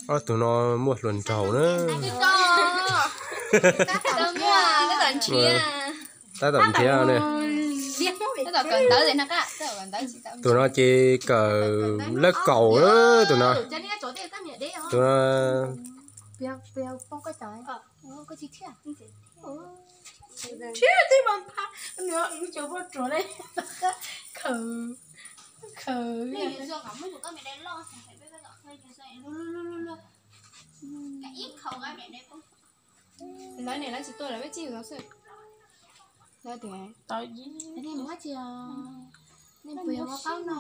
Ob tug no muaj hluas nraug na. Tab tom nrhiav, tab tom nrhiav, tab tom nrhiav ne. Tus no ces kawm lab kaum na, tus no. Tus no, lawv niam lawv tsis tuaj lawv peb txij zov xwb. Lawv tias, nej mus dab tsi os? Nej puas yog ua qaub no?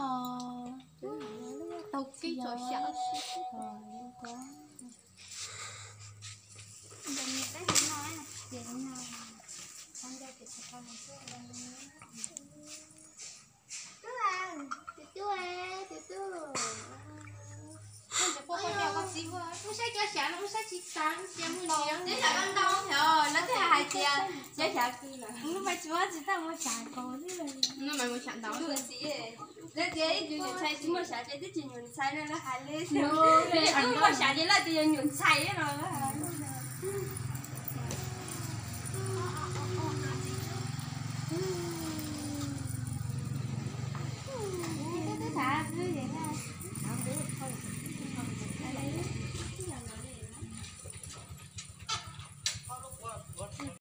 Tau kib tso xyaw. Lawv twb hais tias, lawv twb hais tias, lub paj tsis muab tsis tau muaj xyav kaus xwb. Lawv tias ib tug nyuam ntxhais tsis muaj xyav ces twb tsis nyuam ntxhais no, lawv hais li. Muaj xyav ces lawv tias yog nyuam ntxhais no.